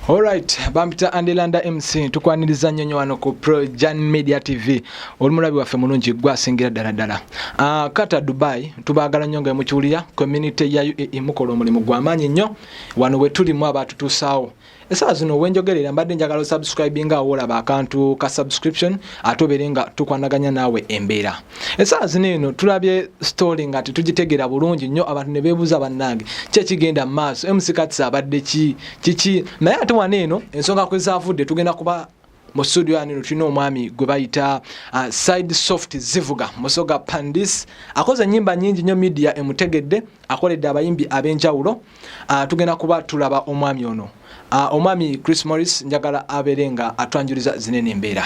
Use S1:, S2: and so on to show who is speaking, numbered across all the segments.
S1: Alright, bampita Andelanda MC, tukwaniriza nnyo nnyo wano ku Projan Media TV. Oli mulabi waffe mulungi gwasingira ddala ddala. Kata Dubai tubaagala nnyo nga mukiwulira community ya UAE mukola omulimu gw'amaanyi nnyo wano we tuli mu abatutuusaawo. Essaawa zino wenjogerera mbadde njagala osubscribinga awo olaba akantu ka subscription ate obeere nga tukwanaganya naawe embeera. Essaawa zino eno tulabye story nga tetugitegeera bulungi nnyo, abantu ne beebuuza bannange ki ekigenda mu maaso, MC Kats abadde ki kiki, naye ate wano eno ensonga kwe zaavudde tugenda kuba mu studio yano eno tulina omwami gwe bayita Side Soft Zivuga Musoga Pandis, akoze ennyimba nnyingi nnyo, media emutegedde, akoledde abayimbi ab'enjawulo. Tugenda kuba tulaba omwami ono, omwami Chris Morris, njagala abeere nga atwanjuliza zinene embeera.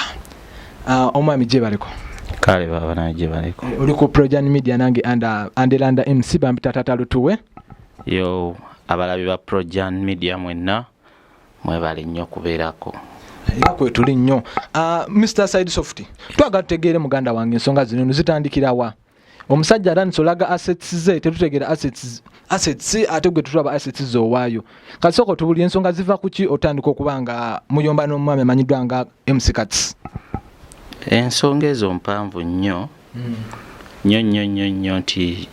S1: Omwami gyebaleko.
S2: Kale baba naye gyebaleko.
S1: Oli ku Projan Media nange Andelanda MC, bampita Tata Lutuwe.
S2: Yo abalabi ba Projan Media mwenna mwebale nnyo okubeerako.
S1: Era kwe tuli nnyo. Mr Side Soft, twagala tutegeere muganda wange ensonga zino eno zitandikira wa? Omusajja atandise olaga assets ze, tetutegeera assets ate gwe tutulaba assets z'owaayo. Kasooka otubulira ensonga ziva ku ki otandika okuba nga muyomba n'omwami amanyiddwa nga MC Kats?
S2: Ensonga ezo mpanvu nnyo nnyo nnyo nnyo nnyo nti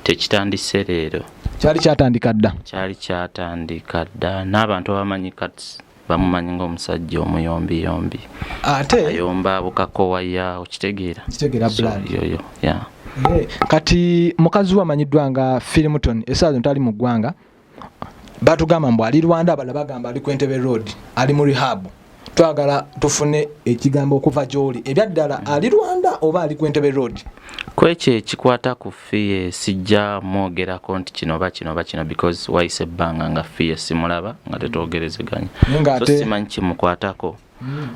S2: tekitandise leero.
S1: Kyali kyatandika dda.
S2: Kyali kyatandika dda, n'abantu abamanyi Kats bamumanyi ng'omusajja omuyombiyombi.
S1: Ate
S2: ayomba bukakowaya, okitegeera?
S1: Kitegeera.
S2: So,
S1: blood.
S2: Yoyo, yeah.
S1: Kati mukazi we amanyiddwa nga Filimton essaawa zino tali mu ggwanga, batugamba mbu ali Rwanda, abalala bagamba ali ku Entebbe Road, ali mu rehab. Twagala tufune ekigambo okuva gy'oli, ebyaddala ali Rwanda oba ali ku Entebbe Road?
S2: Kwekyo ekikwata ku Fiye sijja mwogerako nti kino oba kino oba kino, because wayise ebbanga nga Fiye simulaba, nga tetwogerezeganya.
S1: Naye nga
S2: so
S1: ate
S2: simanyi kimukwatako.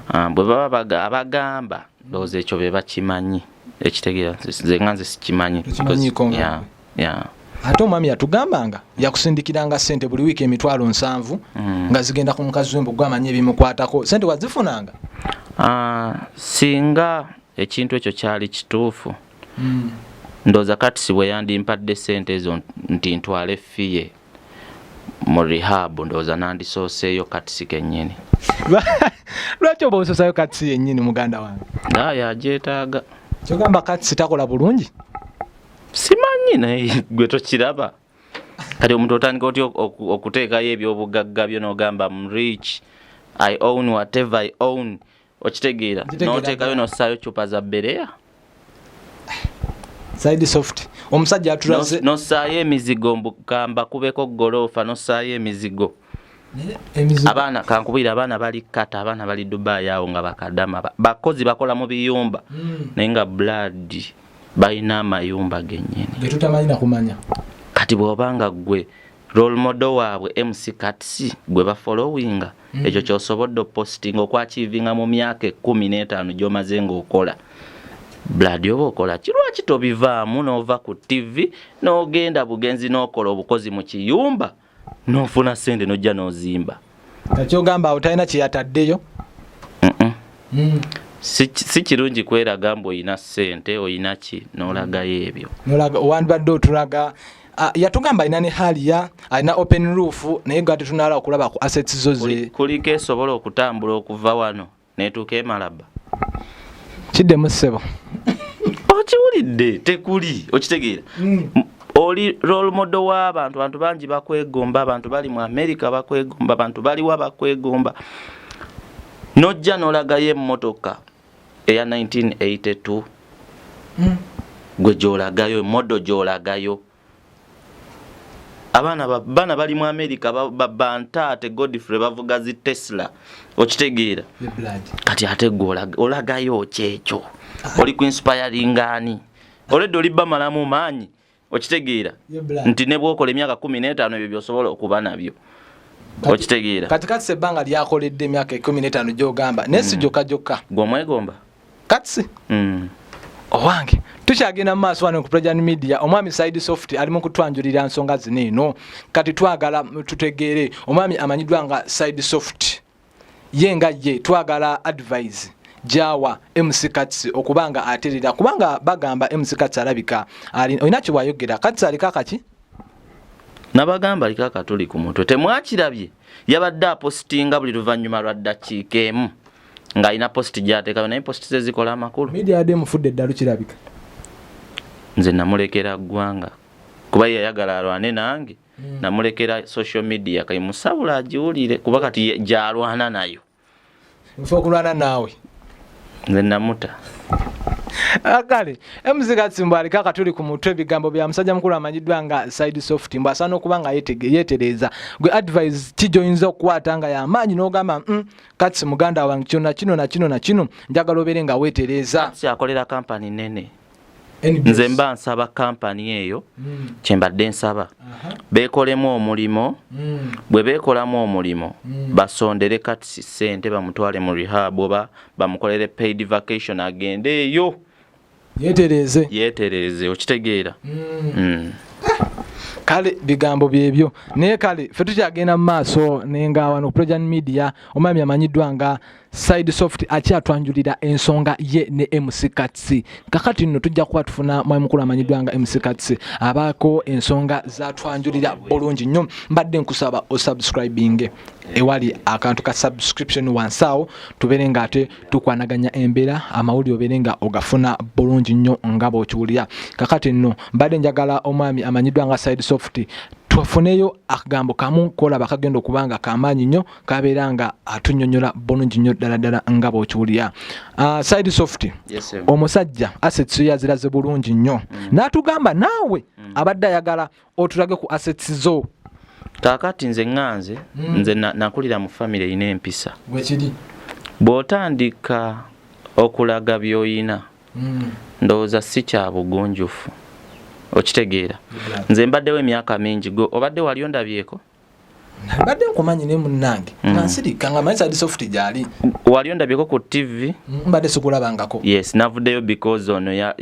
S2: Ah, bwe baba abagamba ndowooza ekyo be bakimanyi, ekitegeera nze nga nze sikimanyi.
S1: Tokimanyiiko nga
S2: Yeah.
S1: Ate omwami yatugambanga yakusindikiranga sente buli wiiki 700,000 nga zigenda ku mukazi we, mbu gwe amanyi ebimukwatako. Sente wazifunanga?
S2: Ah, singa ekintu ekyo kyali kituufu, ndowooza Kati bwe yandimpadde sente ezo nti ntwale Fiye mu rehab, ndowooza nandisooseeyo Katisi kennyini.
S1: Lwaki oba ososayo Katisi yennyini, muganda wange?
S2: Nga yagyetaaga.
S1: Kyogamba Katisi takola bulungi?
S2: Simanyi, naye gwe tokiraba? Kati omuntu otandika otya okuteekayo ebyobugagga byo n'ogamba, "M rich, I own whatever I own," okitegeera?
S1: Nkitegeera.
S2: N'oteekayo n'ossaayo cupa za bereya.
S1: Side Soft, omusajja atulaze
S2: N'ossaayo emizigo, mbugamba kubeko goloofa, n'ossaayo emizigo.
S1: Emizigo.
S2: Abaana kankubwire, abaana bali Kata, abaana bali Dubai awo nga bakadama, bakozi bakola mu biyumba, naye nga blood balina amayumba gennyini
S1: getutamanyi nakumanya.
S2: Kati bw'obanga ggwe role model waabwe MC Kats gwe bafollowinga, ekyo kyosobodde opostinga okwachievinga mu myaka 15 gy'omaze ng'okola, blood oba okola ki? Lwaki tobivaamu n'ova ku TV n'ogenda bugenzi n'okola obukozi mu kiyumba n'ofuna sente n'ojja n'ozimba?
S1: Kyogamba awo talina kyeyataddeyo?
S2: Mm-mm. Si kirungi kweraga mbu oyina ssente, oyina ki, n'olagayo ebyo.
S1: Nolaga wandibadde otulaga. Ah, yatugamba alina ne Harrier, alina open roof, naye nga tetunala okulaba ku assets zo ze.
S2: Kuliko esobola okutambula okuva wano netuuka emalaba?
S1: Kiddemu, ssebo.
S2: Okiwulidde? Tekuli, okitegeera? Oli role model w'abantu, abantu bangi bakwegomba, abantu bali mu America bakwegomba, abantu baliwa bakwegomba, nojja n'olagayo emmotoka eya 1982 gwe gyolagayo, model gyolagayo. Abaana baana bali mu America, bantaate Godfrey bavuga zi Tesla, okitegeera? Kati ate gwe olagayo kyekyo, oli ku inspiringa ani? Olwedde oli bamalamu maanyi, okitegeera nti ne bwokola emyaka 15 ebyo byosobola okuba nabyo, okitegeera?
S1: Kati ebbanga lyakoledde emyaka 15 gyogamba, naye si gyokka gyokka.
S2: Gwe omwegomba?
S1: Katsi owange, tukyagenda mu maaso wano ku Projan Media. Omwami Side Soft ali mu kutwanjulira nsonga zino eno. Kati twagala tutegeere omwami amanyiddwa nga Side Soft ye nga ye, twagala advice gyawa MC Kats okuba nga aterera, kubanga bagamba MC Kats alabika olina kyewayogera. Kats aliko akaki?
S2: Nabagamba aliko akatuli ku mutwe, temwakirabye? Yabadde apositinga buli luvannyuma lwa ddakiika emu ng'alina post gy'ateekayo, naye post ze zikola amakulu.
S1: Media yadde emufudde eddalu kirabika.
S2: Nze namulekera ggwanga kuba yayagala alwane nange. Namulekera social media, kati musabula agiwulire kuba kati gy'alwana nayo.
S1: Nfe okulwana naawe.
S2: Nze namuta.
S1: Kale MC Kats mbu aliko akatuli ku mutwe, ebigambo bya musajja mukulu amanyiddwa nga Side Soft, mbu asaana okuba nga yeetereeza. Gwe advice ki gy'oyinza okukwata nga y'amaanyi n'ogamba, Kats muganda wange, kino na kino na kino na kino, njagala obeere nga weetereeza"?
S2: Kats akolera kampani nene.
S1: NBS.
S2: Nze mba nsaba kampani eyo, kyembadde nsaba beekolemu omulimo. Bwe beekolamu omulimo, basondere Kats ssente bamutwale mu rehab oba bamukolere paid vacation agende eyo.
S1: Yeetereeze.
S2: Yeetereeze, okitegeera?
S1: Kale bigambo byebyo, naye kale ffe tukyagenda mu maaso nenga wano ku Projan Media omwami amanyiddwa nga Side Soft akyatwanjulira ensonga ye ne MC Kats. Kakati nno tujja kuba tufuna mwami mukulu amanyiddwa nga MC Kats abaako ensonga zatwanjulira bulungi nnyo. Mbadde nkusaba osubscribing ewali akantu ka subscription wansi awo, tubeere nga ate tukwanaganya embeera, amawulire obeere nga ogafuna bulungi nnyo nga bw'okiwulira. Kakati nno mbadde njagala omwami amanyiddwa nga Side Soft tufuneyo akagambo kamu kolaba kagenda okuba nga kamaanyi nnyo, kabeera nga atunyonyola bulungi nnyo ddala ddala nga bw'okiwulira. Side Soft,
S2: Yes, sir.
S1: omusajja assets yo yaziraze bulungi nnyo, n'atugamba naawe abadde ayagala otulage ku assets zo.
S2: Kaakati nze ŋŋanze, nze nakulira mu famire erina empisa.
S1: Bwekiri.
S2: Bw'otandika okulaga by'oyina, ndowooza si kya bugunjufu, okitegeera? Nze mbaddewo emyaka mingi, gwe obadde wali ondabyeko?
S1: Mbadde nkumanyi ne munnange nga nsirika nga manyi Side Soft gyali.
S2: Wali ondabyeko ku TV?
S1: Mbadde sikulabangako.
S2: Yes, navuddeyo because ono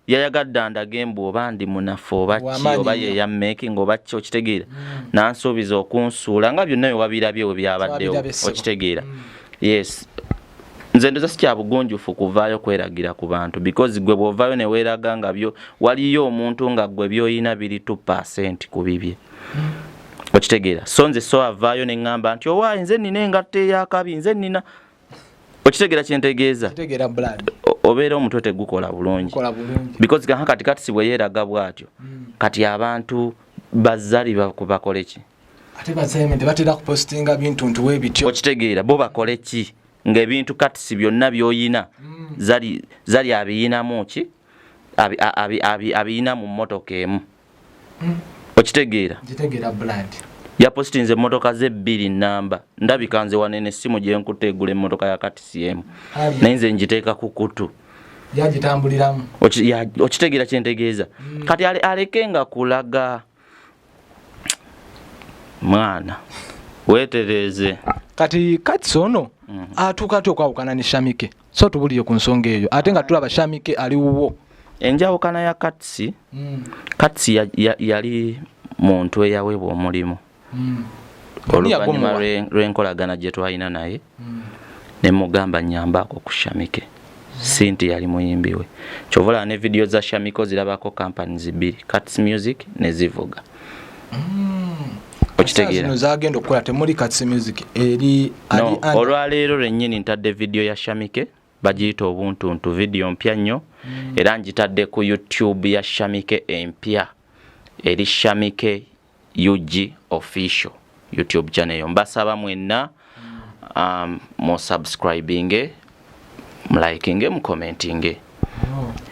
S2: yayagadde andage mbu oba ndi munafu oba ki.
S1: W'amaanyi
S2: Oba
S1: nnyo.
S2: ye yammaking oba ki, okitegeera? Nansuubiza okunsuula nga byonna wewabirabye we byabaddewo.
S1: Twabirabye, ssebo.
S2: Okitegeera? Yes, nze ndoza si kya bugunjufu kuvaayo kweragira ku bantu, because gwe bw'ovaayo ne weeraga nga byo waliyo omuntu nga gwe by'oyina biri 2 ku bibye, okitegeera? So nze so avaayo ne ŋŋamba nti owaayi nze nina engatto eyakabi, nze nina, okitegeera kyentegeeza?
S1: Kitegeera, blood.
S2: Obeera omutwe tegukola bulungi.
S1: Kola bulungi.
S2: Because kanka kati kati bwe yeeraga bw'atyo, kati abantu bazzali bakole ki?
S1: Ate basaime tebatera kupositinga bintu nti weebityo.
S2: Okitegeera? Bo bakole ki ng'ebintu Kats byonna by'oyina zali zali abiyinamu ki, abiyina mu mmotoka emu, okitegeera?
S1: Kitegeera, blood.
S2: Yapositinze emmotoka ze bbiri namba, ndabika nze wanene essimu gye nkutte egula emmotoka ya Kats emu, naye nze ngiteeka ku kutu.
S1: Yagitambuliramu.
S2: Okitegeera kyentegeeza? Kati aleke nga kulaga mwana weetereeze.
S1: Kati Kats ono atuuka atya okwawukana ne Shamike? So tubulire ku nsonga eyo, ate nga tulaba Shamike ali wuwo.
S2: Enjawukana ya Kats, Kats yali muntu eyaweebwa omulimu oluvannyuma
S1: Yagumuwa?
S2: lw'enkolagana gye twalina naye, ne mugamba nyambaako ku Shamike, si nti yali muyimbi we. Kyova olaba ne vidiyo za Shamike ozirabako companies bbiri, Kats Music ne Zivuga, okitegeera?
S1: Zino zagenda okukola temuli Kats Music eri ali
S2: No, olwaleero lwennyini ntadde vidiyo ya Shamike, bagiyita Obuntuntu, vidiyo mpya nnyo, era ngitadde ku YouTube ya Shamike empya eri Shamike UG Official YouTube channel eyo. Mbasaba mwenna musubscribinge, mulikinge, mucommentinge.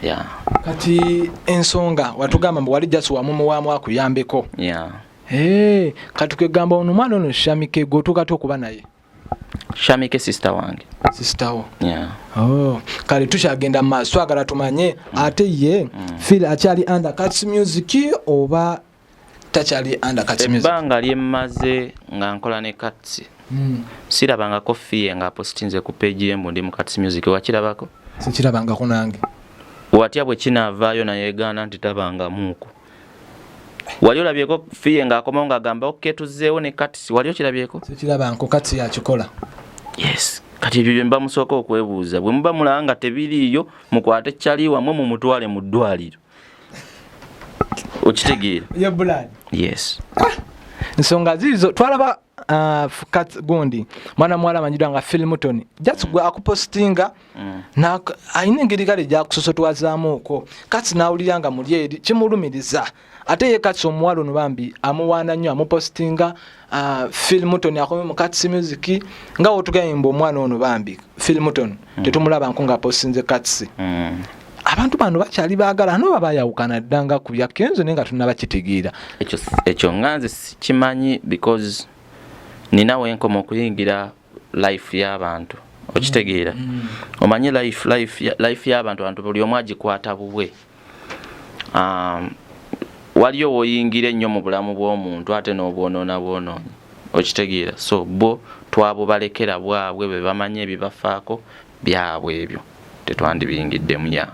S2: Yeah.
S1: Kati ensonga watugamba mbu wali just wamumuwaamu akuyambeko.
S2: Yeah.
S1: Hey, kati kwegamba ono omwana ono Shamike gwe otuuka ty okuba naye?
S2: Shamike sister wange.
S1: Sister wo?
S2: Yeah.
S1: Oh, kale tukyagenda mu maaso, twagala tumanye ate ye Phil akyali under Cats Music oba takyali under Cats Music?
S2: Ebbanga lyemmaze nga nkola ne Cats, sirabangako Fille nga apositinze ku page ye mbu ndi mu Cats Music. Wakirabako?
S1: Sikirabangako nange.
S2: Watya bwe kinaavaayo nayegaana nti tabangamuuko? Wali olabyeko Fille ng'akomawo ng'agamba, "Ok, tuzzeewo ne Cats"? Wali okirabyeko?
S1: Sikirabanko. Cats yakikola.
S2: Yes, kati ebyo bye muba musooka okwebuuza. Bwe muba mulaba nga tebiriiyo, mukwate kyali wammwe mumutwale mu ddwaliro. Okitegeera?
S1: Ye blood.
S2: Yes.
S1: Nsonga ziizo twalaba gundi mwana muwala amanyiddwa nga Philmuton, just gwe akupostinga, alina engeri kale gyakusosotwazaamuuko Kats, nawulira nga muli eri kimulumiriza. Ate ye Kats omuwala ono bambi amuwaana nnyo, amupostinga, Philmuton akome mu Kats Music. Nga wotugambye mbu omwana ono bambi Philmuton tetumulabanko nga apostinze Kats. Abantu bano bakyali baagala noba bayawukana dda nga ku bya Kenzo, naye nga tunabakitegeera.
S2: Ekyo nga nze sikimanyi, because nina wenkoma okuyingira life y'abantu, okitegeera? Omanyi life y'abantu, abantu buli omu agikwata bubwe. Waliyo woyingira ennyo mu bulamu bw'omuntu ate n'obwonoona bwonoonyi, okitegeera? So bo twabubalekera bwabwe, be bamanyi ebibafaako byabwe, ebyo tetwandibiyingiddemu ya.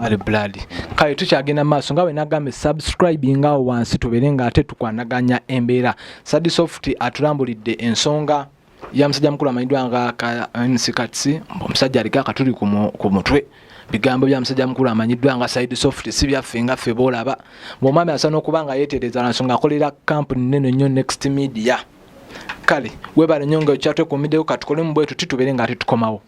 S1: Ali blood. Kale tukyagenda mu maaso nga bwe nagambye, subscribing awo wansi, tubeere nga ate tukwanaganya embeera. Sadi Soft atulambulidde ensonga ya musajja mukulu amanyiddwa nga MC Kats, omusajja aliko akatuli ku mutwe. Bigambo bya musajja mukulu amanyiddwa nga Side Soft, si byaffe nga ffe boolaba. Bw'omwami asaana okuba nga yeetereza lwa nsonga akolera kampuni nene nnyo, Next Media. Kale webale nnyo nga okyatwekuumiddeko. Katukolemu bwe tuti, tubeere nga ate tukomawo.